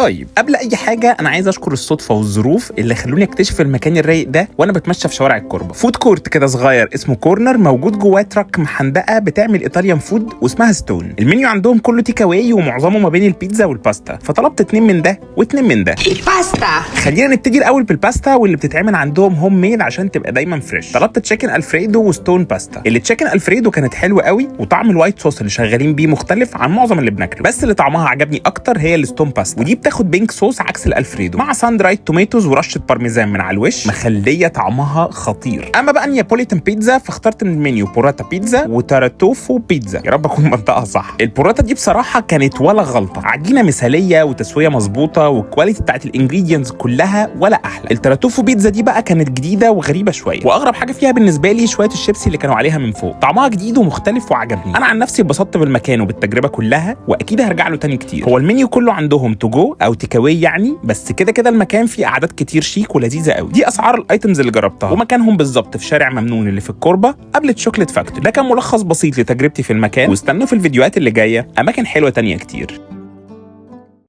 طيب قبل اي حاجة انا عايز اشكر الصدفة والظروف اللي خلوني اكتشف المكان الرايق ده وانا بتمشى في شوارع الكوربه. food court كده صغير اسمه corner، موجود جواه truck محندقه بتعمل Italian food واسمها ستون. المنيو عندهم كله take away ومعظمه ما بين البيتزا والباستا، فطلبت 2 من ده واتنين من ده. الباستا. خلينا نبتدي الاول بالباستا واللي بتتعمل عندهم home made عشان تبقى دايما fresh. طلبت chicken alfredo و stone pasta. اللي chicken alfredo كانت حلوة قوي، وطعم ال white sauce اللي شغالين بيه مختلف عن معظم اللي بناكله، بس اللي طعمها عجبني اكتر هي ال stone pasta، ودي بتاخد pink sauce عكس الالفريدو مع sun dried tomatoes ورشه بارميزان من على الوش، مخليه طعمها خطير. اما بقى Neapolitan pizza فاخترت من المنيو burrata pizza و tartufo pizza، يا رب اكون بنطقها صح. البوراتا دي بصراحة كانت ولا غلطه، عجينه مثاليه وتسويه مظبوطة وال quality بتاعت ال ingredients كلها ولا احلى. ال tartufo pizza دي بقى كانت جديدة وغريبة شوية، واغرب حاجة فيها بالنسبة لي شوية الشيبسي اللي كانوا عليها من فوق، طعمها جديد ومختلف وعجبني. انا عن نفسي اتبسطت بالمكان وبالتجربه كلها، واكيد هرجع له تاني كتير. هو المنيو كله عندهم to go او take away يعني، بس كده كده المكان فيه قعدات كتير شيك ولذيذه قوي. دي اسعار ال items اللي جربتها، ومكانهم بالظبط في شارع ممنون اللي في الكوربه قبل Chocolate Factory. ده كان ملخص بسيط لتجربتي في المكان، واستنوا في الفيديوهات اللي جاية اماكن حلوة تانية كتير.